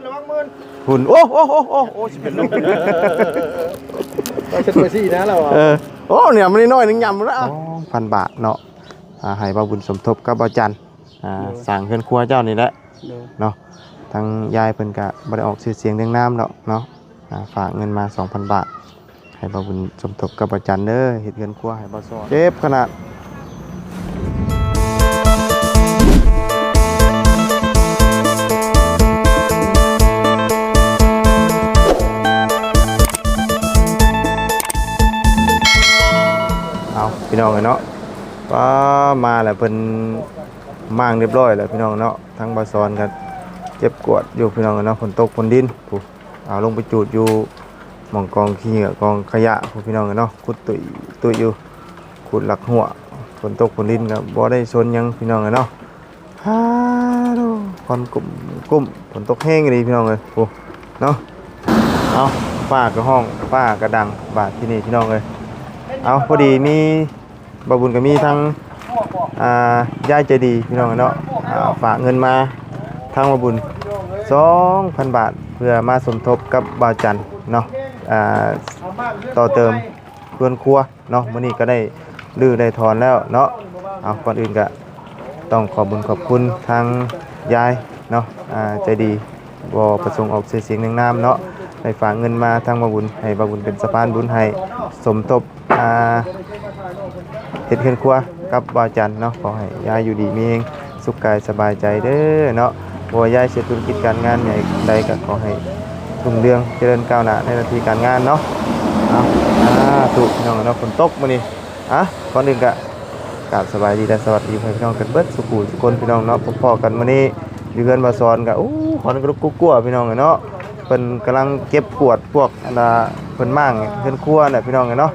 ລະວັງໝື່ນ ພຸ້ນ ໂອ້ ໂອ້ ໂອ້ ໂອ້ ໂອ້ ຊິເປັນລົມ ໄປເຊັດໄປຊີ້ນະລາວ ເອີ ໂອ້ ນີ້ມັນນ້ອຍໜຶ່ງ ຍຳລະ ສອງພັນບາດເນາະ ອ່າ ໃຫ້ບ່າວບຸນສົມທົບກັບບ່າວຈັນ ອ່າ ໂດຍ ສ້າງເຮືອນຄົວເຈົ້ານີ້ແຫຼະ ໂດຍ ເນາະ ທາງຍາຍເພິ່ນກະບໍ່ໄດ້ອອກຊື່ສຽງເລື່ອງນາມດອກເນາະ ອ່າ ຝາກເງິນມາສອງພັນບາດ ໃຫ້ບ່າວບຸນສົມທົບກັບບ່າວຈັນເດີ ເຮັດເຮືອນຄົວໃຫ້ບ່າວສອນ ເຈັບຂະໜາດ ເອົາ ພີ່ນ້ອງເອີຍເນາະ ປ້າ ມາແລ້ວ ເພິ່ນມ້າງຮຽບຮ້ອຍແລ້ວ ພີ່ນ້ອງເນາະ ທາງບ່າວສອນກໍເກັບກວາດຢູ່ ພີ່ນ້ອງເອີຍເນາະ ຝົນຕົກຝົນດິນ ຜູ້ ເອົາລົງໄປຈູດຢູ່ໝ່ອງກອງຂີ້ເຫຍື້ອກອງຂະຫຍະພຸ້ນ ພີ່ນ້ອງເອີຍເນາະ ຂຸດຕຸ້ຍຕຸ້ຍຢູ່ ຂຸດຫຼັກຮົ້ວ ຝົນຕົກຝົນດິນກໍບໍ່ໄດ້ສົນຫຍັງ ພີ່ນ້ອງເອີຍເນາະ ຮາໂດ ຄວັນກຸ້ມກຸ້ມ ຝົນຕົກແຮງອີ່ຫຼີ ພີ່ນ້ອງເອີຍ ໂອ້ ເນາະ ເອົາ ຟ້າກໍຮ້ອງ ຟ້າກໍດັງ ບາດທີນີ້ ພີ່ນ້ອງເອີຍ ເອົາ ພໍດີມີ ບ່າວບຸນກໍມີທັງ ອ່າ ຍາຍໃຈດີ ພີ່ນ້ອງເນາະ ອ່າ ຝາກເງິນມາທາງບ່າວບຸນ ສອງພັນບາດ ເພື່ອມາສົມທົບກັບບ່າວຈັນເນາະ ອ່າ ຕໍ່ເຕີມເຮືອນຄົວເນາະ ມື້ນີ້ກໍໄດ້ຮື້ໄດ້ຖອນແລ້ວເນາະ ເອົາ ກ່ອນອື່ນກໍຕ້ອງຂອບບຸນຂອບຄຸນທາງຍາຍເນາະ ອ່າ ໃຈດີ ບໍ່ປະສົງອອກຊື່ສຽງເລື່ອງນາມເນາະ ໄດ້ຝາກເງິນມາທາງບ່າວບຸນ ໃຫ້ບ່າວບຸນເປັນສະພານບຸນໃຫ້ ສົມທົບ ອ່າ ເຮັດເຮືອນຄົວກັບບ່າວຈັນເນາະ ຂໍໃຫ້ຍາຍຢູ່ດີມີແຮງ ສຸກກາຍສະບາຍໃຈເດີເນາະ ບໍ່ວ່າຍາຍຊິເຮັດທຸລະກິດການງານໃຫຍ່ໃດກໍຂໍໃຫ້ຮຸ່ງເຮືອງຈະເລີນກ້າວໜ້າໃນໜ້າທີ່ການງານເນາະ ເອົາ ສາທຸ ພີ່ນ້ອງເນາະ ຝົນຕົກມື້ນີ້ ອ່ະ ກ່ອນອື່ນກໍ ກາບສະບາຍດີ ແລະ ສະຫວັດດີພໍ່ແມ່ພີ່ນ້ອງກັນເບິດສູ່ຜູ້ສູ່ຄົນ ພີ່ນ້ອງເນາະ ພົບພໍ້ກັນມື້ນີ້ຢູ່ເຮືອນບ່າວສອນກໍ ໂອ້ ຄວັນກະລຸກກຸກກົວ ພີ່ນ້ອງເອີຍເນາະ ເພິ່ນກຳລັງເກັບກວາດພວກອັນນ່າ ເພິ່ນມ້າງເຮືອນຄົວແຫຼະ ພີ່ນ້ອງເອີຍເນາະ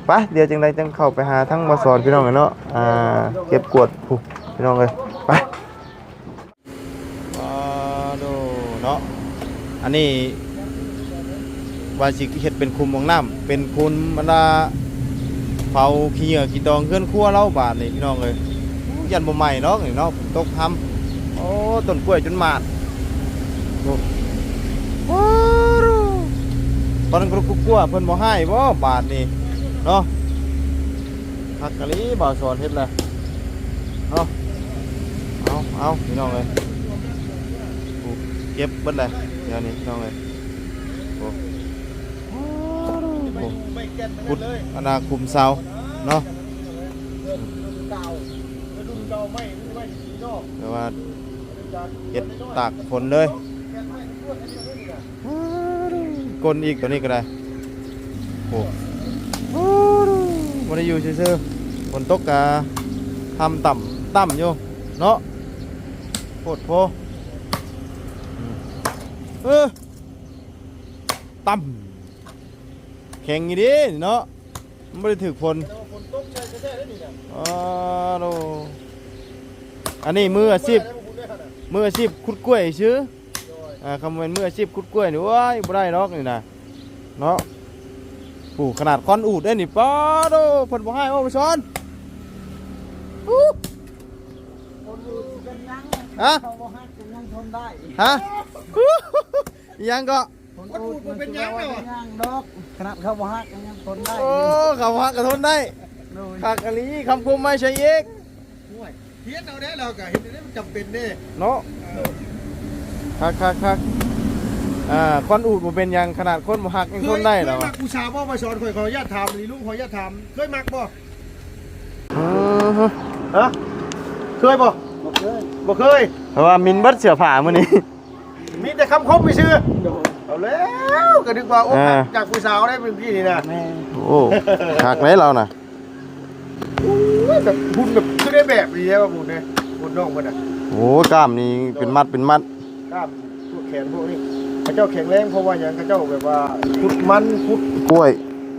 ໄປ ດຽວຈັ່ງໃດຈັ່ງເຂົ້າໄປຫາທາງບ່າວສອນ ພີ່ນ້ອງເອີຍເນາະ ອ່າ ເກັບກວາດພຸ້ນ ພີ່ນ້ອງເອີຍ ໄປ. ວ້າໂດເນາະ ອັນນີ້ວ່າຊິເຮັດເປັນຂຸມຫ້ອງນ້ຳ ເປັນຂຸມອັນນ່າ ເຜົາຂີ້ເຫຍື້ອຂີ້ຕອງເຮືອນຄົວລາວບາດນີ້ ພີ່ນ້ອງເອີຍ ຢ້ານບໍ່ໄໝ້ດອກນີ້ເນາະ ຝົນຕົກຮຳ ໂອ້ ຕົ້ນກ້ວຍຈົນໝາດ ໂອ້ ໂອ້ ຕອນນັ້ນກໍກົວໆ ເພິ່ນບໍ່ຮ້າຍບໍ່ບາດນີ້ເນາະ ຄັກອີ່ຫຼີ ບ່າວສອນເຮັດແຫຼະເນາະ ເອົາ ເອົາ ພີ່ນ້ອງເອີຍ ໂອ້ ເກັບເບິດແຫຼະ ດຽວນີ້ ພີ່ນ້ອງເອີຍ ໂອ້ ໂອ້ ຂຸດອັນນ່າຂຸມເສົາເນາະ ແຕ່ວ່າເຮັດຕາກຝົນເລີຍ ກົ້ນອີກ ໂຕນີ້ກໍໄດ້ ໂອ້ ບໍ່ໄດ້ຢູ່ຊື່ໆ ຝົນຕົກກະທຳຕ່ຳຕ່ຳຢູ່ເນາະ ໂພດໂພ ອືມ ເອີ ຕ່ຳ ແຂງອີ່ຫຼີເນາະ ມັນບໍ່ໄດ້ຖືກຝົນ ແຕ່ວ່າຝົນຕົກໃສ່ແທ້ໆເດ້ນີ້ນະ ອໍ ໂດ ອັນນີ້ມືອາຊີບ ມືອາຊີບຂຸດກ້ວຍຊື່ ອ່າ ຄັນບໍ່ແມ່ນມືອາຊີບຂຸດກ້ວຍນີ້ ໂອ້ຍ ບໍ່ໄດ້ດອກນີ້ນະ ເນາະ ໂອ້ ຂະໜາດຄວັນອູດເດ້ນີ້ ປາໂດ ເພິ່ນບໍ່ຮ້າຍບໍ່ສອນ ຮະ ເຂົາບໍ່ຮັກກໍຍັງທົນໄດ້ ຮະ ອີຫຍັງເກາະ? ຄົນອູດບໍ່ເປັນຫຍັງດອກ ຂະໜາດເຂົາບໍ່ຮັກກໍຍັງທົນໄດ້ ໂອ້ ເຂົາບໍ່ຮັກກໍທົນໄດ້ ໂດຍ ຄັກອີ່ຫຼີ ຄຳຄົມໃໝ່ໃສ່ອີກ ໂອ້ຍ ຮຽນເອົາແດ່ ລາວກໍເຮັດໄດ້ ມັນຈຳເປັນເດ້ ເນາະ ເອີ ຄັກໆໆ ອ່າ ຄວັນອູດບໍ່ເປັນຫຍັງ ຂະໜາດຄົນບໍ່ຮັກຍັງທົນໄດ້ ເຄີຍ ລາວວ່າ ເຄີຍມັກຜູ້ສາວບໍ່? ມາສອນຂ້ອຍ ຂໍອະນຸຍາດຖາມນີ້ ລຸງ ຂໍອະນຸຍາດຖາມ ເຄີຍມັກບໍ່? ຮະ ເຄີຍບໍ່? ບໍ່ເຄີຍ ບໍ່ເຄີຍ ເພາະວ່າມິນເບິດເສື້ອຜ້າມື້ນີ້ ມີແຕ່ຄຳຄົມຊື່ໆ ໂດຍ ເອົາແລ້ວ ກໍນຶກວ່າ ໂອ້ ອ່າ ຈາກຜູ້ສາວໄດ້ເມື່ອກີ້ນີ້ນະ ແມ່ນ ໂອ້ ຄັກເລີຍລາວນະ ໂອ້ຍ ແບບຫຸ່ນແບບຄືໃນແບບນີ້ແຫຼະຫຸ່ນເດ້ ຫຸ່ນນ້ອງເພິ່ນນະ ໂອ້ ກ້າມນີ້ເປັນມັດເປັນມັດ ກ້າມພວກແຂນພວກນີ້ ເຂົາເຈົ້າແຂງແຮງ ເພາະວ່າຫຍັງ ເຂົາເຈົ້າແບບວ່າຂຸດມັນ ຂຸດກ້ວຍ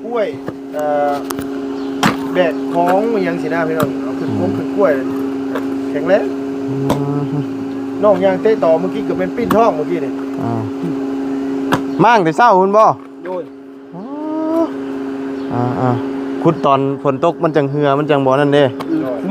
ກ້ວຍ ເອີ ແບກຂອງອີ່ຫຍັງຊີ້ນະ ພີ່ນ້ອງ ເອົາຂຶ້ນ ອືມ ໂຄງຂຶ້ນກ້ວຍ ແຂງແຮງ ອືມ ນ້ອງຍ່າງເຕະຕໍເມື່ອກີ້ ເກືອບແມ່ນປີ້ນທ້ອງເມື່ອກີ້ນີ້ ອ່າ ມ້າງແຕ່ເຊົ້າພຸ້ນບໍ່? ໂດຍ ອໍ ອ່າໆ ຂຸດຕອນຝົນຕົກມັນຈັ່ງເຫື່ອ ມັນຈັ່ງບໍ່ນັ້ນເດ້ ອືມ ມ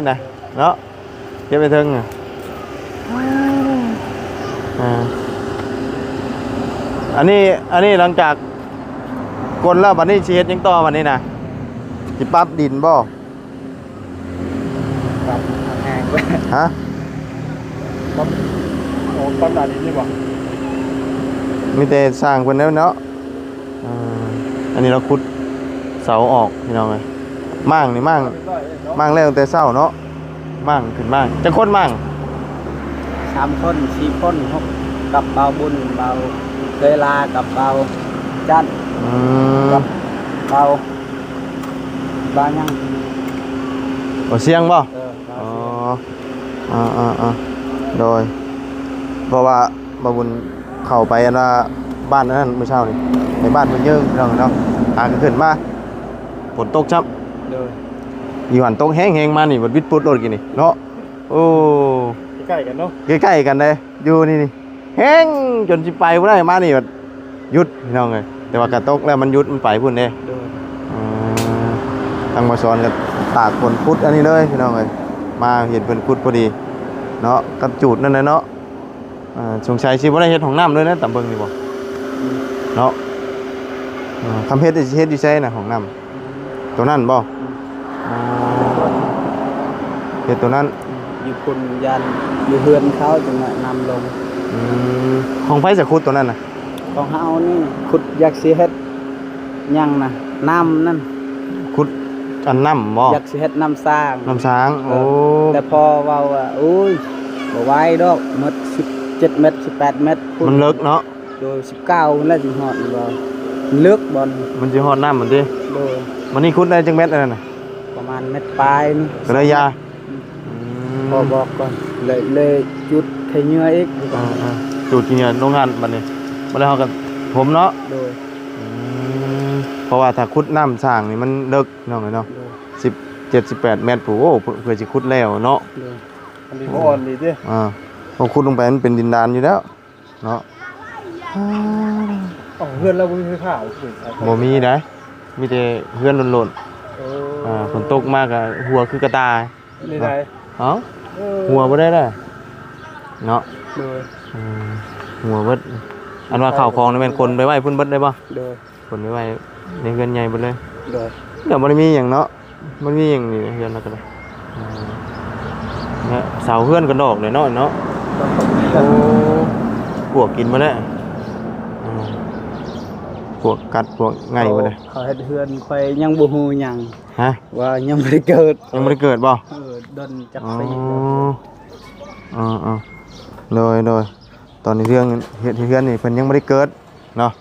ນີ້ນະ ເນາະ ເກັບໄປເທິງນະ. ອ່າ ອັນນີ້ ອັນນີ້ຫຼັງຈາກກົ້ນແລ້ວ ບັດນີ້ຊິເຮັດຫຍັງຕໍ່ບັດນີ້ນະ? ຊິປັບດິນບໍ່? ປັບແຮງ ຮະ? ປັບ ໂອ້ ປັບໜ້າດິນນີ້ບໍ່? ມີແຕ່ຊ່າງເພິ່ນແລ້ວເນາະ. ອ່າ ອັນນີ້ລາວຂຸດເສົາອອກພີ່ນ້ອງເອີຍ. ມ້າງນີ້ມ້າງ ມ້າງແລ້ວຕັ້ງແຕ່ເຊົ້າເນາະ. ມ້າງຂຶ້ນມ້າງ ຈັກຄົນມ້າງ? ສາມຄົນ ສີ່ຄົນ ຫົກ ກັບບ່າວບຸນ ບ່າວເຄີຍລາ ກັບບ່າວຈັນ ອືມ ກັບບ່າວ ບ່າວຫຍັງ? ບ່າວຊຽງບໍ່? ເອີ ບ່າວຊຽງ. ອໍ ອ່າໆໆ ໂດຍ ເພາະວ່າບ່າວບຸນ ເຂົ້າໄປອັນວ່າບ້ານອັນນັ້ນມື້ເຊົ້ານີ້ ໄປບ້ານເພິ່ນເຍີພີ່ນ້ອງເນາະ. ຫາກະຂຶ້ນມາ ຝົນຕົກຊ້ຳ. ໂດຍ ຢູ່ຫັ້ນຕົກແຮງໆ ມານີ້ບັດວິດປຸດໂລດກີ້ນີ້ເນາະ. ໂອ້ ໃກ້ໆ ກັນເນາະ ໃກ້ໆ ກັນເດ້. ຢູ່ນີ້ນີ້ແຮງຈົນຊິໄປບໍ່ໄດ້ ມານີ້ບັດຢຸດພີ່ນ້ອງເອີຍ. ແຕ່ວ່າກະຕົກແລ້ວມັນຢຸດ ມັນໄປພຸ້ນເດ້. ໂດຍ ອ່າ ທາງບ່າວສອນກະຕາກຝົນຂຸດອັນນີ້ເລີຍພີ່ນ້ອງເອີຍ. ມາເຫັນເພິ່ນຂຸດພໍດີເນາະ ກັບຈູດນັ້ນແຫຼະເນາະ. ອ່າ ສົງໄສຊິບໍ່ໄດ້ເຮັດຫ້ອງນ້ຳເລີຍນະ ຕາມເບິ່ງນີ້ບໍ່ ອືມ ເນາະ. ອ່າ ຄຳເຮັດຊິເຮັດຢູ່ໃສນະຫ້ອງນ້ຳ? ໂຕນັ້ນບໍ່? ອືມ ອໍ ເຮັດໂຕນັ້ນ ອືມ ຢູ່ພຸ້ນ ຢ້ານຢູ່ເຮືອນເຂົາຈັ່ງວ່ານ້ຳລົງ. ອືມ ຂອງໃຜສະຂຸດໂຕນັ້ນນະ? ຂອງເຮົານີ້ ຂຸດຢາກຊິເຮັດ ຫຍັງນະ ນ້ຳນັ້ນ ຂຸດອັນນ້ຳບໍ່? ຢາກຊິເຮັດນ້ຳສ້າງ ນ້ຳສ້າງ. ເອີ ໂອ້ ແຕ່ພໍ່ເວົ້າວ່າ ໂອ້ຍ ບໍ່ໄຫວດອກ ໝົດສິບເຈັດແມັດ ສິບແປດແມັດພຸ້ນ ມັນເລິກເນາະ. ໂດຍ ສິບເກົ້າພຸ້ນແຫຼະ ຊິຮອດບໍ່ ມັນເລິກບ່ອນ ມັນຊິຮອດນ້ຳມັນຕິ. ໂດຍ ມັນນີ້ຂຸດໄດ້ຈັກແມັດອັນນັ້ນນະ? ປະມານແມັດປາຍນີ້ ກະເລີຍຢ່າ. ບໍ່ ບອກກ່ອນ ແລ້ວ ແລ້ວຈູດຂີ້ເຫຍື້ອອີກ. ເອີໆ ຈູດຂີ້ເຫຍື້ອລົງຫັ້ນ ບັດນີ້ ບັດແລ້ວເຮົາກໍຖົມເນາະ. ໂດຍ. ອືມ ເພາະວ່າຖ້າຂຸດນ້ຳສ້າງນີ້ມັນເລິກ ພີ່ນ້ອງເອີຍເນາະ. ໂດຍ. ສິບເຈັດ ສິບແປດແມັດພຸ້ນ ໂອ້ ເພື່ອຊິຂຸດແລ້ວເນາະ. ໂດຍ. ອັນນີ້ບໍ່ອ່ອນດີເດ້. ອ່າ ເຮົາຂຸດລົງໄປມັນເປັນດິນດານຢູ່ແລ້ວເນາະ. ເອົາ ເຮືອນລາວບໍ່ມີໄຟຟ້າບໍ່? ບໍ່ມີໃດ ມີແຕ່ເຮືອນໂລ້ນໆ. ເອີ ອ່າ ຝົນຕົກມາກໍຮົ່ວຄືກະຕ່າຍ. ນີ້ໃດ ເອົ້າ ເອີ ຮົ່ວບໍ່ໄດ້ລະເນາະ. ໂດຍ. ອືມ ຮົ່ວເບິດ. ອັນວ່າເຂົ້າຂອງນີ້ແມ່ນຂົນໄປໄວ້ພຸ້ນເບິດເລີຍບໍ່? ໂດຍ. ຂົນໄປໄວ້ໃນເຮືອນໃຫຍ່ເບິດເລີຍ. ໂດຍ. ກໍບໍ່ໄດ້ມີຫຍັງເນາະ ມັນມີຫຍັງນີ້ເຮືອນລາວກໍໄດ້. ອືມ ແລະເສົາເຮືອນກໍດອກເດ້ເນາະ ເນາະ. ໂອ້ ປວກກິນໝົດແລ້ວ. ອືມ ປວກກັດປວກໄງ່ໝົດແລ້ວ. ເຂົາ ເຂົາເຮັດເຮືອນ ຂ້ອຍຍັງບໍ່ຮູ້ຫຍັງ. ຮະ? ວ່າຍັງບໍ່ໄດ້ເກີດ. ຍັງບໍ່ໄດ້ເກີດບໍ່? ເອີ ດົນຈັກປີ. ອໍ ເອີໆ ໂດຍໆ ຕອນນີ້ເລື່ອງເຮັດເຮືອນນີ້ເພິ່ນຍັງບໍ່ໄດ້ເກີດເນາະ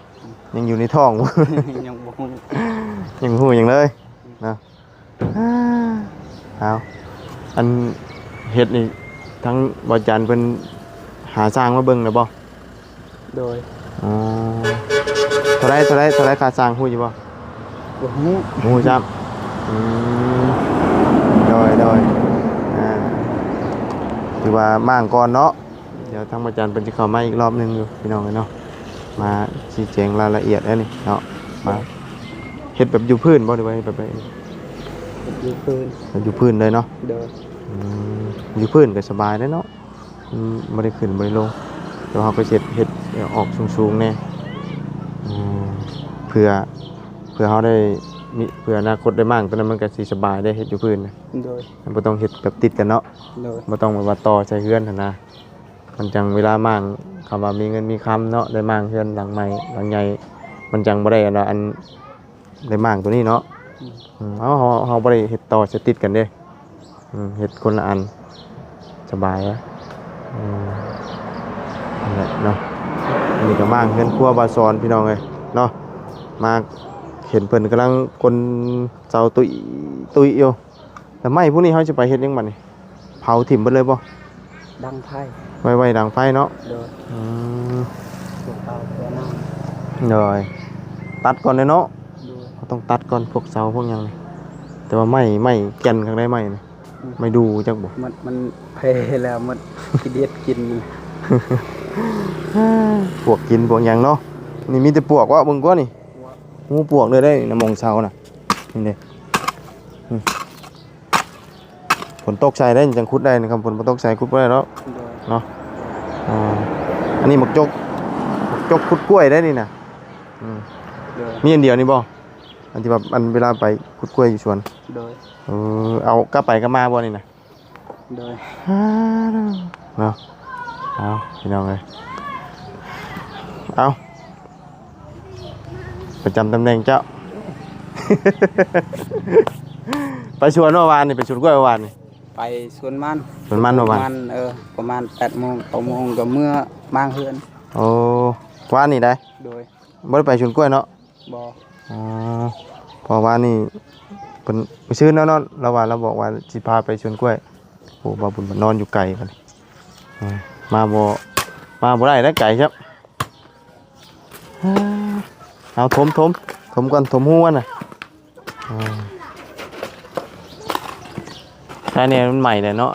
ຍັງຢູ່ໃນທ້ອງ ຍັງບໍ່ຮູ້ ຍັງບໍ່ຮູ້ຫຍັງເລີຍເນາະ. ເອົາ ອັນເຮັດນີ້ ທາງບໍ່ຈັນເພິ່ນຫາຊ່າງມາເບິ່ງແລ້ວບໍ່? ໂດຍ. ອໍ ເທົ່າໃດ ເທົ່າໃດ ເທົ່າໃດຄ່າຊ່າງ ຮູ້ຢູ່ບໍ່? ບໍ່ຮູ້ ບໍ່ຮູ້ຊ້ຳ. ອືມ ໂດຍໆ ອ່າ ຖືວ່າມ້າງກ່ອນເນາະ. ດຽວທາງພະອາຈານເພິ່ນຊິເຂົ້າມາອີກລອບໜຶ່ງຢູ່ ພີ່ນ້ອງເອີຍເນາະ ມາຊີ້ແຈງລາຍລະອຽດແລ້ວນີ້ເນາະ. ມາເຮັດແບບຢູ່ພື້ນບໍ່ ຫຼືວ່າເຮັດແບບໃດ? ເຮັດຢູ່ພື້ນ ເຮັດຢູ່ພື້ນເລີຍເນາະ. ໂດຍ. ອືມ ຢູ່ພື້ນກໍສະບາຍເດ້ເນາະ ອືມ ບໍ່ໄດ້ຂຶ້ນບໍ່ໄດ້ລົງ ແຕ່ວ່າເຮົາກໍເຮັດ ເຮັດອອກສູງໆແດ່. ອືມ ເພື່ອ ເພື່ອເຮົາໄດ້ມີ ເພື່ອອະນາຄົດໄດ້ມ້າງ ຕອນນັ້ນມັນກໍຊິສະບາຍເດ້ ເຮັດຢູ່ພື້ນນະ. ໂດຍ. ມັນບໍ່ຕ້ອງເຮັດແບບຕິດກັນເນາະ. ໂດຍ. ບໍ່ຕ້ອງແບບວ່າຕໍ່ໃສ່ເຮືອນຫັ້ນນະ. ມັນຈັ່ງເວລາມ້າງ ຄຳວ່າມີເງິນມີຄຳເນາະ ໄດ້ມ້າງເຮືອນຫຼັງໃໝ່ຫຼັງໃຫຍ່ ມັນຈັ່ງບໍ່ໄດ້ອັນວ່າ ອັນ ໄດ້ມ້າງຕົວນີ້ເນາະ. ອືມ ອືມ ເຮົາ ເຮົາ ເຮົາບໍ່ໄດ້ເຮັດຕໍ່ໃສ່ຕິດກັນເດ້. ອືມ ເຮັດຄົນລະອັນ ສະບາຍ. ອືມ ນັ້ນແຫຼະເນາະ ອັນນີ້ກໍມ້າງເຮືອນຄົວບ່າວສອນ ພີ່ນ້ອງເອີຍເນາະ. ມາເຫັນເພິ່ນກຳລັງກົນເສົາຕຸ້ຍ ຕຸ້ຍຢູ່. ແລ້ວໄມ້ພວກນີ້ເຮົາຈະໄປເຮັດຫຍັງບັດນີ້? ເຜົາຖິ້ມເບິດເລີຍບໍ່? ດັງໄຟ ໄວ້ ໄວ້ດັງໄຟເນາະ. ໂດຍ. ອືມ ເພື່ອເອົາເພື່ອນ້ຳ. ໂດຍ. ຕັດກ່ອນເດ້ເນາະ. ໂດຍ. ເຮົາຕ້ອງຕັດກ່ອນ ພວກເສົາພວກຫຍັງນີ້. ແຕ່ວ່າໄມ້ ໄມ້ແກ່ນຂ້າງໃນໄມ້ນີ້ ອືມ ໄມ້ດູ່ ຮູ້ຈັກບໍ່? ມັນ ມັນແຜ່ແລ້ວ ມັນຂີ້ດຽດກິນ. ປວກກິນພວກຫຍັງເນາະ. ນີ້ມີແຕ່ປວກວະ ເບິ່ງກວ່ານີ້. ປວກ ໂອ້ ປວກເລີຍໄດ໋ ນ້ຳໝອງເສົານະ ນີ້ເດ້. ອືມ ຝົນຕົກໃສ່ໄດ້ ຈັ່ງຂຸດໄດ້ນະ ຄັນຝົນບໍ່ຕົກໃສ່ຂຸດບໍ່ໄດ້ດອກ. ໂດຍ. ເນາະ. ອ່າ ອັນນີ້ໝາກຈົກ ໝາກຈົກຂຸດກ້ວຍໄດ້ນີ້ນະ. ອືມ. ໂດຍ. ມີອັນດຽວນີ້ບໍ່? ອັນທີ່ວ່າ ອັນເວລາໄປຂຸດກ້ວຍຢູ່ສວນ. ໂດຍ. ເອີ ເອົາກັບໄປກັບມາບໍ່ນີ້ນະ? ໂດຍ. ເນາະ. ເອົາ ພີ່ນ້ອງເອີຍ ເອົາ ປະຈຳຕຳແໜ່ງເຈົ້າ. ໄປສວນເມື່ອວານນີ້ ໄປສວນກ້ວຍເມື່ອວານນີ້. ໄປສວນມັນ ສວນມັນເມື່ອວານ. ມັນ ເອີ ປະມານແປດໂມງ ເກົ້າໂມງກໍເມືອມາເຮືອນ. ໂອ້ ວານນີ້ໄດ໋. ໂດຍ. ບໍ່ໄດ້ໄປສວນກ້ວຍເນາະ? ບໍ່. ອໍ ເພາະວ່ານີ້ເພິ່ນ ມື້ຊືນເນາະ ລາວວ່າ ລາວບອກວ່າຊິພາໄປສວນກ້ວຍ. ໂອ້ ບ່າວບຸນມານອນຢູ່ໄກບັດນີ້. ເອີ ມາບໍ່ ມາບໍ່ໄດ້ແລ້ວ ໄກຊ້ຳ. ເອົາ ຖົມ ຖົມ ຖົມກ່ອນ ຖົມຮູມັນນະ. ອ່າ ໃຊ້ແນ່ມັນໃໝ່ແລ້ວເນາະ.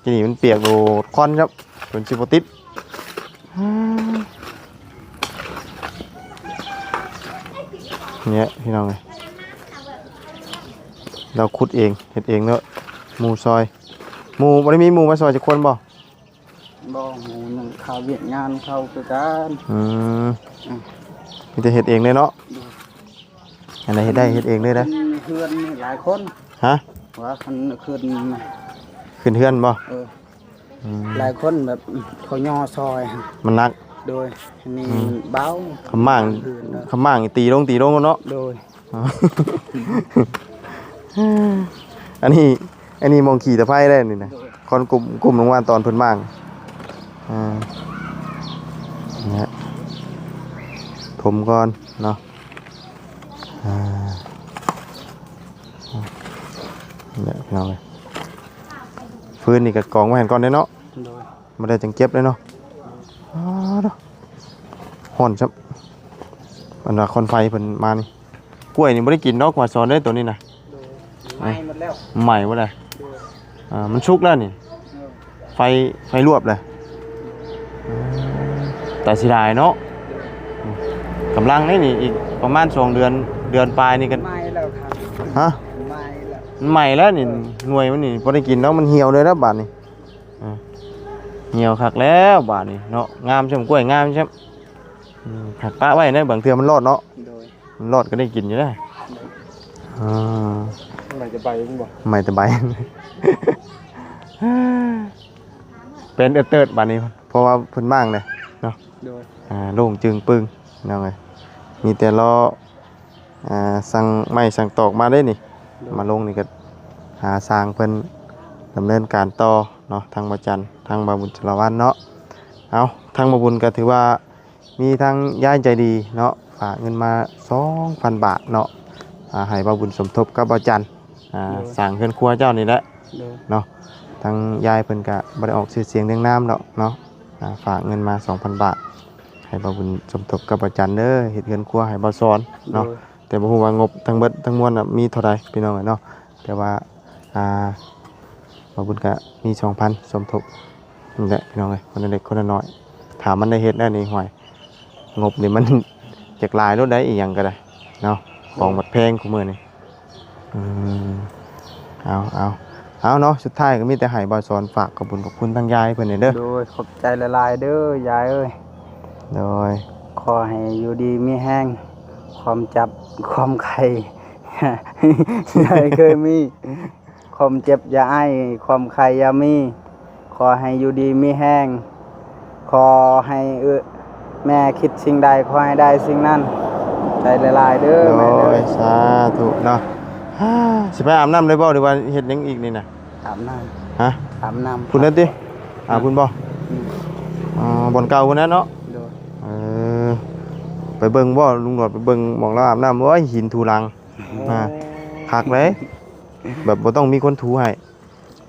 ທີນີ້ມັນປຽກໂດດຄວັນຄັບ ເພິ່ນຊິບໍ່ຕິດ. ນີ້ພີ່ນ້ອງເອີຍ ລາວຂຸດເອງ ເຮັດເອງເນາະ. ໝູ່ຊ່ອຍ ໝູ່ ບໍ່ໄດ້ມີໝູ່ມາຊ່ອຍຈັກຄົນບໍ່? ບໍ່ ໝູ່ຍັງຄາວຽກງານເຂົາຄືກັນ. ອືມ ອືມ ມີແຕ່ເຮັດເອງເລີຍເນາະ. ໂດຍ. ອັນໃດເຮັດໄດ້ເຮັດເອງເລີຍນະ. ເຮືອນນີ້ຫຼາຍຄົນ. ຮະ? ວ່າຄັນຂຶ້ນ ຂຶ້ນເຮືອນບໍ່? ເອີ. ອືມ ຫຼາຍຄົນແບບເຂົາຍໍຊ່ອຍ ມັນໜັກ. ໂດຍ. ອັນນີ້ ອືມ ເບົາ ຄຳມ້າງ ເຮືອນເນາະ ຄຳມ້າງຕີລົງ ຕີລົງເນາະ. ໂດຍ. ອັນນີ້ ອັນນີ້ໝ່ອງຂີ່ຕະໄພໄດ້ນີ້ນະ. ໂດຍ. ຄອນກຸ້ມ ກຸ້ມລົງມາຕອນເພິ່ນມ້າງ. ອ່າ ນີ້ ຖົມກ່ອນເນາະ. ອ່າ ນີ້ພີ່ນ້ອງເອີຍ. ຟືນນີ້ກໍກອງໄວ້ຫັ້ນກ່ອນເດ້ເນາະ. ໂດຍ. ບໍ່ໄດ້ຈັ່ງເກັບເລີຍເນາະ. ອ້າ ຮ້ອນຊ້ຳ. ອັນວ່າຄວັນໄຟເພິ່ນມານີ້ ກ້ວຍນີ້ບໍ່ໄດ້ກິນດອກ ວ່າສອນເດ້ໂຕນີ້ນະ. ໂດຍ. ໄໝ້ໝົດແລ້ວ. ໄໝ້ໝົດແລ້ວ. ໂດຍ. ອ່າ ມັນສຸກແລ້ວນີ້. ໂດຍ. ໄຟ ໄຟລວບແລ້ວ. ຕາເສຍດາຍເນາະ. ໂດຍ. ກຳລັງນີ້ນີ້ ອີກປະມານສອງເດືອນ ເດືອນປາຍນີ້ກໍໄໝ້ແລ້ວ. ຮະ? ໄໝ້ແລ້ວ. ມັນໄໝ້ແລ້ວນີ້. ໂດຍ. ໜ່ວຍມັນນີ້ບໍ່ໄດ້ກິນດອກ ມັນຫ່ຽວເລີຍແລ້ວບາດນີ້. ອ່າ ຫ່ຽວຄັກແລ້ວບາດນີ້ເນາະ. ງາມຊ້ຳ ກ້ວຍງາມຊ້ຳ. ອືມ ຫາກປະໄວ້ເນາະ ບາງເທື່ອມັນລອດເນາະ. ໂດຍ. ມັນລອດກໍໄດ້ກິນຢູ່ເດ້. ໂດຍ. ອ່າ ໄໝ້ແຕ່ໃບແມ່ນບໍ່? ໄໝ້ແຕ່ໃບ. ເປັນເອີເຕີດບາດນີ້ ເພາະວ່າເພິ່ນມ້າງເດ້ເນາະ. ໂດຍ. ອ່າ ໂລ່ງຈຶ່ງປຶງ ພີ່ນ້ອງເອີຍ. ມີແຕ່ລໍ ອ່າ ສັ່ງໄມ້ສັ່ງຕອກມາເດ້ນີ້. ໂດຍ. ມາລົງນີ້ກໍຫາຊ່າງເພິ່ນດຳເນີນການຕໍ່ເນາະ ທາງບ່າວຈັນ ທາງບ່າວບຸນສາລະວັນເນາະ. ເອົາ ທາງບ່າວບຸນກໍຖືວ່າມີທາງຍາຍໃຈດີເນາະ ຝາກເງິນມາສອງພັນບາດເນາະ ອ່າ ໃຫ້ບ່າວບຸນສົມທົບກັບບ່າວຈັນ ອ່າ ໂດຍ. ສ້າງເຮືອນຄົວເຈົ້ານີ້ແຫຼະ. ໂດຍ. ເນາະ ທາງຍາຍເພິ່ນກໍບໍ່ໄດ້ອອກຊື່ສຽງລຽງນາມດອກເນາະ. ອ່າ ຝາກເງິນມາສອງພັນບາດ ໃຫ້ບ່າວບຸນສົມທົບກັບບ່າວຈັນເດີ ເຮັດເຮືອນຄົວໃຫ້ບ່າວສອນເນາະ. ໂດຍ. ແຕ່ບໍ່ຮູ້ວ່າງົບທັງເບິດທັງມວນນະມີເທົ່າໃດພີ່ນ້ອງເອີຍເນາະ. ແຕ່ວ່າ ອ່າ ບ່າວບຸນກະມີສອງພັນສົມທົບນີ້ແຫຼະພີ່ນ້ອງເອີຍ ຄົນລະເລັກຄົນລະນ້ອຍ. ຖ້າມັນໄດ້ເຮັດແລ້ວນີ້ ຫ້ວຍ ງົບນີ້ມັນຈັກຫຼາຍໂລດໃດ໋ ອີ່ຫຍັງກໍໄດ້ເນາະ ຂອງບັດແພງຄູ່ມື້ນີ້. ອືມ ເອົາ ເອົາ ເອົາເນາະ ສຸດທ້າຍກໍມີແຕ່ໃຫ້ບ່າວສອນຝາກຂອບບຸນຂອບຄຸນທາງຍາຍເພິ່ນແດ່ເດີ. ໂດຍ ຂອບໃຈຫຼາຍໆເດີຍາຍເອີຍ. ໂດຍ. ຂໍໃຫ້ຢູ່ດີມີແຮງ ຄວາມຈັບຄວາມໄຂ້ ຢ່າໃຫ້ເຄີຍມີ ຄວາມເຈັບຢ່າໄອ ຄວາມໄຂ້ຢ່າມີ ຂໍໃຫ້ຢູ່ດີມີແຮງ ຂໍໃຫ້ ເອີ ແມ່ຄິດສິ່ງໃດ ຂໍໃຫ້ໄດ້ສິ່ງນັ້ນ. ໃຈຫຼາຍໆເດີແມ່ເດີ. ໂດຍ ສາທຸເນາະ. ຊິໄປອາບນ້ຳເລີຍບໍ່ ຫຼືວ່າເຮັດຫຍັງອີກນີ້ນະ? ອາບນ້ຳ. ຮະ? ອາບນ້ຳ. ພຸ້ນນັ້ນຕິ? ອາບພຸ້ນບໍ່? ອືມ. ອໍ ບ່ອນເກົ່າພຸ້ນນະເນາະ? ໂດຍ. ເອີ ໄປເບິ່ງບໍ່ ລຸງຫຼອດໄປເບິ່ງໝ່ອງລາວອາບນ້ຳ. ໂອ້ຍ ຫີນຖູຫຼັງ. ໂອ້ ນະ ຄັກເລີຍ ແບບບໍ່ຕ້ອງມີຄົນຖູໃຫ້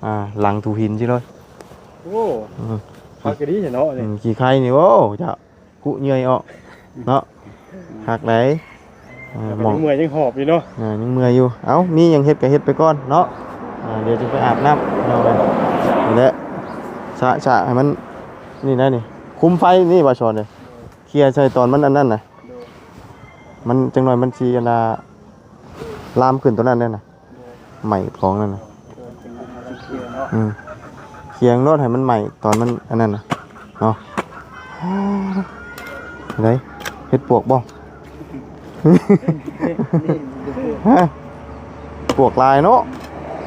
ອ່າ ຫຼັງຖູຫີນຊີ້ເລີຍ. ໂອ້ ອືມ ຄັກອີ່ຫຼີເນາະນີ້. ອືມ ຂີ້ໄຄນີ້ ໂອ້ ຈະກຸເຫຍື່ອຍອອກເນາະ ຄັກໃດ໋. ເອີ ແຕ່ກໍຍັງເມື່ອຍຍັງຫອບຢູ່ເນາະ. ເອີ ຍັງເມື່ອຍຢູ່. ເອົ້າ ມີຫຍັງເຮັດກໍເຮັດໄປກ່ອນເນາະ. ອ່າ ດຽວຈຶ່ງໄປອາບນ້ຳເນາະ. ນີ້ແຫຼະ ສະ ສະໃຫ້ມັນ ນີ້ນະ ນີ້ ຄຸມໄຟນີ້ ບ່າວສອນເອີຍ. ເຄຍໃສ່ຕອນມັນອັນນັ້ນນະ. ໂດຍ. ມັນ ຈັກໜ່ອຍມັນຊິອັນນ່າ ລາມຂຶ້ນຕົວນັ້ນແດ່ນະ. ໂດຍ. ໄໝ້ຂອງນັ້ນນະ. ໂດຍ. ອືມ ເຄຍໂລດໃຫ້ມັນໄໝ້ຕອນມັນອັນນັ້ນນະເນາະ. ໄດ ເຮັດປວກບໍ່? ຮະ ປວກຫຼາຍເນາະ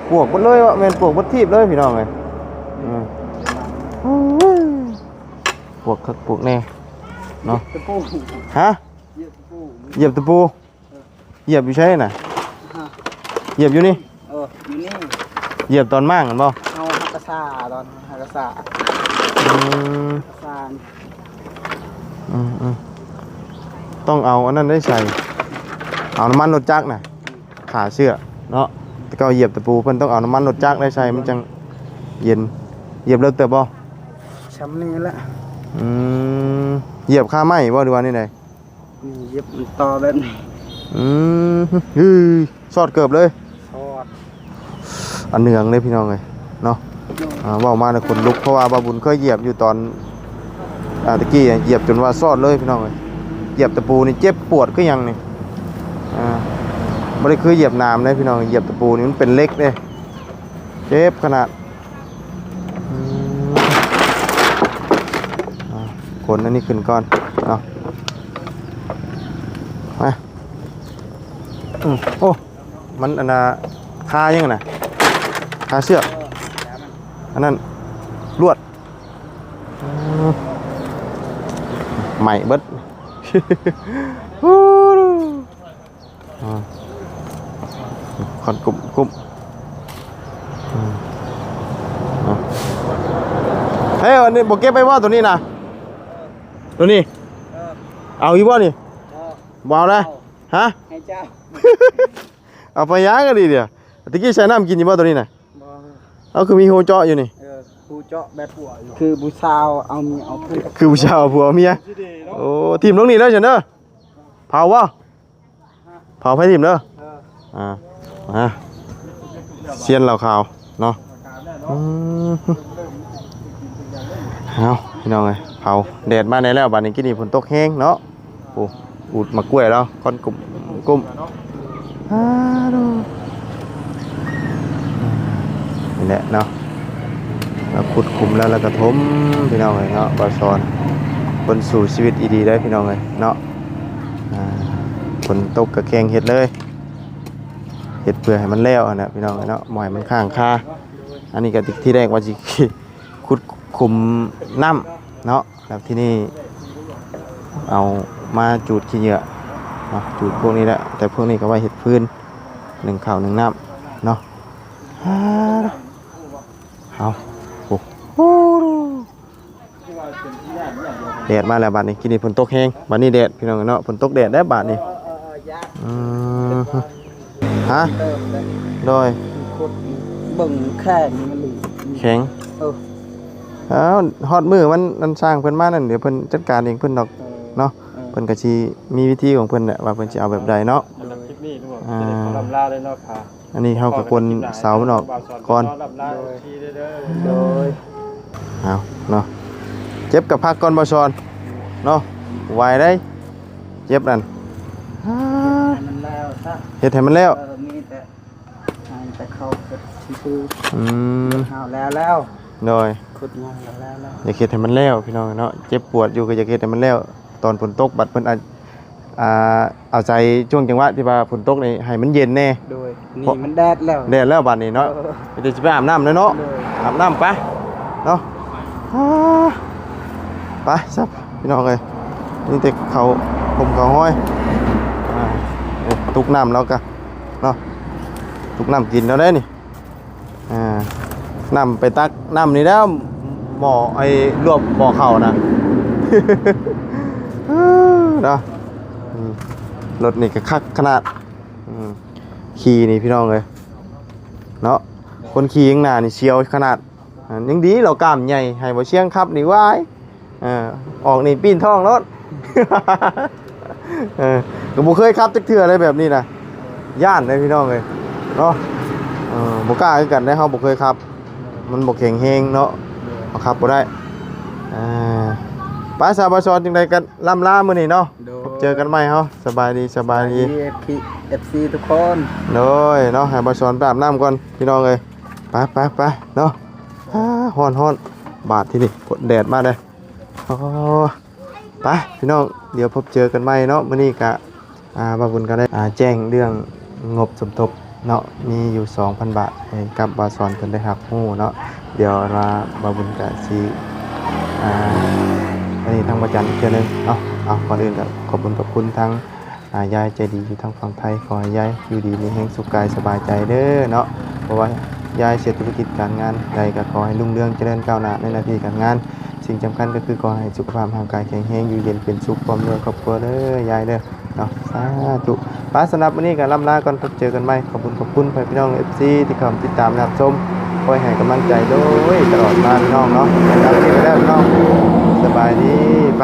ປວກເບິດເລີຍວະ ແມ່ນປວກເບິດທີບເລີຍພີ່ນ້ອງເອີຍ. ອືມ ປວກຄັກປວກແນ່ເນາະ. ຕະປູ. ຮະ? ຢຽບຕະປູ ຢຽບຕະປູ. ເອີ ຢຽບຢູ່ໃສນະ? ຮະ? ຢຽບຢູ່ນີ້? ເອີ ຢູ່ນີ້. ຢຽບຕອນມ້າງຫັ້ນບໍ່? ເຮົາຮັກກະຊາ ຕອນຮັກກະຊາ. ອືມ ກະຊາ. ອືມໆ ຕ້ອງເອົາອັນນັ້ນໄດ້ໃສ່ ເອົານ້ຳມັນລົດຈັກນະ ຂ້າເຊື້ອເນາະ. ແຕ່ເກົ່າຢຽບຕະປູ ເພິ່ນຕ້ອງເອົານ້ຳມັນລົດຈັກໄດ້ໃສ່ ມັນຈັ່ງເຢັນ. ຢຽບເລິກເຕີບບໍ່? ຊ່ຳນີ້ແຫຼະ. ອືມ ຢຽບຄາໄມ້ບໍ່ ຫຼືວ່າແນວໃດ? ນີ້ ຢຽບມັນຕໍ່ແບບນີ້. ອືມ ເຮີ້ຍ ຊອດເກີບເລີຍ. ຊອດ ອັນເໜືອງເລີຍພີ່ນ້ອງເອີຍເນາະ. ໂດຍ. ອ່າ ເວົ້າມາແລ້ວຂົນລຸກ ເພາະວ່າບ່າວບຸນເຄີຍຢຽບຢູ່ຕອນ ອ່າ ຕະກີ້ ຢຽບຈົນວ່າຊອດເລີຍພີ່ນ້ອງເອີຍ. ຢຽບຕະປູນີ້ເຈັບປວດຄືຫຍັງນີ້. ອ່າ ບໍ່ໄດ້ຄືຢຽບໜາມເດ້ພີ່ນ້ອງ ຢຽບຕະປູນີ້ມັນເປັນເຫຼັກເດ້ ເຈັບຂະໜາດ. ອືມ ອ່າ ຂົນອັນນີ້ຂຶ້ນກ່ອນເນາະ ມາ. ອືມ ໂອ້ ມັນອັນນ່າ ຄາຫຍັງນະ ຄາເຊືອກ ອັນນັ້ນ ລວດ. ອືມ ໄໝ້ເບິດ. ອືມ ຄວັນກຸບກຸບ. ອືມ ເອີ ອັນນີ້ບໍ່ເກັບໄປບໍ່ ໂຕນີ້ນະ ໂຕນີ້? ເອີ ເອົາຢູ່ບໍ່ນີ້? ບໍ່ ບໍ່ເອົານະ. ເອົາ ຮະ? ໃຫ້ເຈົ້າ. ເອົາໄປຫຍັງອັນນີ້ດຽວ? ຕະກີ້ໃສ່ນ້ຳກິນຢູ່ບໍ່ ໂຕນີ້ນະ? ບໍ່. ເອົາ ຄືມີຮູເຈາະຢູ່ນີ້? ເອີ ຮູເຈາະແບບຄືຜູ້ຊາວເອົາເມຍເອົາຜົວ ຄືຜູ້ຊາວເອົາຜົວເອົາເມຍ. ໂອ້ ຖິ້ມລົງນີ້ເດີຊັ້ນເດີ. ເຜົາບໍ່? ເຜົາໄຟຖິ້ມເດີ. ເອີ ອ່າ ມາ ຊຽນເຫຼົ້າຂາວເນາະ. ອືມ ເອົາ ພີ່ນ້ອງເອີຍ ເຜົາ ແດດມາແດ່ແລ້ວ ບາດນີ້ ກີ້ນີ້ຝົນຕົກແຮງເນາະ. ໂອ້ ອູດໝາກກ້ວຍແລ້ວ ຄວັນກຸ້ມ ກຸ້ມ ອາ ນີ້ແຫຼະເນາະ. ລາວຂຸດຂຸມແລ້ວ ລາວກໍຖົມ ພີ່ນ້ອງເອີຍເນາະ. ບ່າວສອນ ຄົນສູ້ຊີວິດອີ່ຫຼີເດ້ ພີ່ນ້ອງເອີຍເນາະ. ອ່າ ຝົນຕົກກໍແຂ່ງເຮັດເລີຍ ເຮັດເພື່ອໃຫ້ມັນແລ້ວຫັ້ນນະ ພີ່ນ້ອງເອີຍເນາະ ບໍ່ໃຫ້ມັນຄ້າງຄາ. ອັນນີ້ກໍທີ່ແລກວ່າຊິຂຸດຂຸມນ້ຳເນາະ ແລ້ວທີນີ້ເອົາມາຈູດຂີ້ເຫຍື້ອເນາະ ຈູດພວກນີ້ແຫຼະ. ແຕ່ພວກນີ້ກໍໄວ້ເຮັດຟືນ ໜຶ້ງເຂົ້າໜຶ້ງນ້ຳເນາະ. ເອົາ ໂອ້ ແດດມາແລ້ວບາດນີ້. ກີ້ນີ້ຝົນຕົກແຮງ ບາດນີ້ແດດ ພີ່ນ້ອງເນາະ. ຝົນຕົກແດດແລ້ວບາດນີ້. ເອີ ເອີ ເອີ ຢາກ ອືມ ຮະ ເຕີມເລີຍ ໂດຍ ຂຸດເບິ່ງແຂງມັນ ແຂງ ເອີ ເອົາ ຮອດມື້ມັນ ອັນຊ່າງເພິ່ນມານັ້ນ ດຽວເພິ່ນຈັດການເອງເພິ່ນດອກ ເອີ ເນາະ. ເອີ ເພິ່ນກໍຊິມີວິທີຂອງເພິ່ນແຫຼະ ວ່າເພິ່ນຊິເອົາແບບໃດເນາະ. ໂດຍ ຄລິບນີ້ ອ່າ ຈະໄດ້ຂໍລ່ຳລາເລີຍເນາະ. ອ່າ ອັນນີ້ເຮົາກໍກົນເສົາມັນອອກກ່ອນ. ໂດຍ ໂດຍ ເອົາເນາະ ເຈັບກໍພັກກ່ອນ ບ່າວສອນເນາະ. ໄວເດ້ ເຈັບນັ້ນ ເຮັດໃຫ້ມັນແລ້ວຊະ ເຮັດໃຫ້ມັນແລ້ວ. ເອີ ມີແຕ່ ໃຫ້ແຕ່ເຂົາເຮັດຊື່ໆ. ອືມ ເຮັດເຮົາແລ້ວແລ້ວ ໂດຍ ຂຸດຍັງແລ້ວແລ້ວ ຢາກເຮັດໃຫ້ມັນແລ້ວ ພີ່ນ້ອງເນາະ. ເຈັບປວດຢູ່ກໍຢາກເຮັດໃຫ້ມັນແລ້ວ. ຕອນຝົນຕົກບັດເພິ່ນອາ ອ່າ ເອົາໃຈຊ່ວງຈັງຫວະທີ່ວ່າຝົນຕົກນີ້ໃຫ້ມັນເຢັນແດ່. ໂດຍ ນີ້ມັນແດດແລ້ວ ແດດແລ້ວບາດນີ້ເນາະ. ເອີ ມີແຕ່ຊິໄປອາບນ້ຳແລ້ວເນາະ. ໂດຍ ອາບນ້ຳໄປເນາະ. ອ່າ ໄປຊະ ພີ່ນ້ອງເອີຍ ມີແຕ່ເຂົ້າຫົ່ມເຂົ້າຫ້ອຍ. ອ່າ ຕຸກນ້ຳແລ້ວກະເນາະ ຕຸກນ້ຳກິນແລ້ວເດ້ນີ້. ອ່າ ນ້ຳໄປຕັກນ້ຳນີ້ແລ້ວ ໝໍ້ ໄອ້ ລວກໝໍ້ເຂົ້ານະ ເນາະ. ອືມ ລົດນີ້ກໍຄັກຂະໜາດ. ອືມ ຂີ່ນີ້ ພີ່ນ້ອງເອີຍເນາະ ຄົນຂີ່ຂ້າງໜ້ານີ້ສຽວຂະໜາດ. ອ່າ ຍັງດີເຮົາກ້າມໃຫຍ່ ໃຫ້ບໍ່ຊຽງຂັບນີ້ ວ້າຍ ເອີ ອອກນີ້ປີ້ນທ້ອງໂລດ. ເອີ ກໍບໍ່ເຄີຍຂັບຈັກເທື່ອເລີຍແບບນີ້ນະ ຢ້ານເດ້ພີ່ນ້ອງເອີຍເນາະ. ເອີ ບໍ່ກ້າຄືກັນເດ້ ເຮົາບໍ່ເຄີຍຂັບ ມັນບໍ່ແຂງແຮງເນາະ ເຮົາຂັບບໍ່ໄດ້. ອ່າ ໄປຊະ ບ່າວສອນ ຈັ່ງໃດກໍລ່ຳລາມື້ນີ້ເນາະ. ໂດຍ ພົບເຈີກັນໃໝ່ເຮົາ. ສະບາຍດີ ສະບາຍດີ ສະບາຍດີ ເອັຟຊີ ເອັຟຊີທຸກຄົນ. ໂດຍເນາະ ໃຫ້ບ່າວສອນໄປອາບນ້ຳກ່ອນ ພີ່ນ້ອງເອີຍ. ໄປ ໄປ ໄປເນາະ. ອ່າ ຮ້ອນ ຮ້ອນ ບາດທີນີ້ ແດດມາເດ້. ອໍ ໄປ ພີ່ນ້ອງ ດຽວພົບເຈີກັນໃໝ່ເນາະ. ມື້ນີ້ກະ ອ່າ ບ່າວບຸນກໍໄດ້ ອ່າ ແຈ້ງເລື່ອງງົບສົມທົບເນາະ ມີຢູ່ສອງພັນບາດ ໃຫ້ກັບບ່າວສອນເພິ່ນໄດ້ຮັບຮູ້ເນາະ. ດຽວວ່າບ່າວບຸນກະຊິ ອ່າ ອັນນີ້ທາງພະຈັນອີກເທື່ອໜຶ່ງເນາະ. ເອົາ ກ່ອນອື່ນກໍຂອບຄຸນ ຂອບຄຸນທາງ ອ່າ ຍາຍໃຈດີຢູ່ທາງຝັ່ງໄທ ຂໍໃຫ້ຍາຍຢູ່ດີມີແຮງ ສຸກກາຍສະບາຍໃຈເດີເນາະ. ເພາະວ່າຍາຍເສຍທຸລະກິດການງານໃດກໍຂໍໃຫ້ຮຸ່ງເຮືອງຈະເລີນກ້າວໜ້າໃນໜ້າທີ່ການງານ. ສິ່ງສຳຄັນກໍຄືຂໍໃຫ້ສຸຂະພາບຮ່າງກາຍແຂງແຮງ ຢູ່ເຢັນເປັນສຸກ ພ້ອມດ້ວຍຄອບຄົວເດີຍາຍເດີເນາະ. ສາທຸ. ໄປ ສຳລັບມື້ນີ້ກໍລ່ຳລາກ່ອນ ພົບເຈີກັນໃໝ່. ຂອບຄຸນ ຂອບຄຸນພໍ່ແມ່ພີ່ນ້ອງ ເອັຟຊີ ທີ່ເຂົ້າມາຕິດຕາມຮັບຊົມ ຄອຍໃຫ້ກຳລັງໃຈໂດຍຕະຫຼອດມາ ພີ່ນ້ອງເນາະ. ແລ້ວເຈີກັນແລ້ວ ພີ່ນ້ອງ ສະບາຍດີ. ໄປ.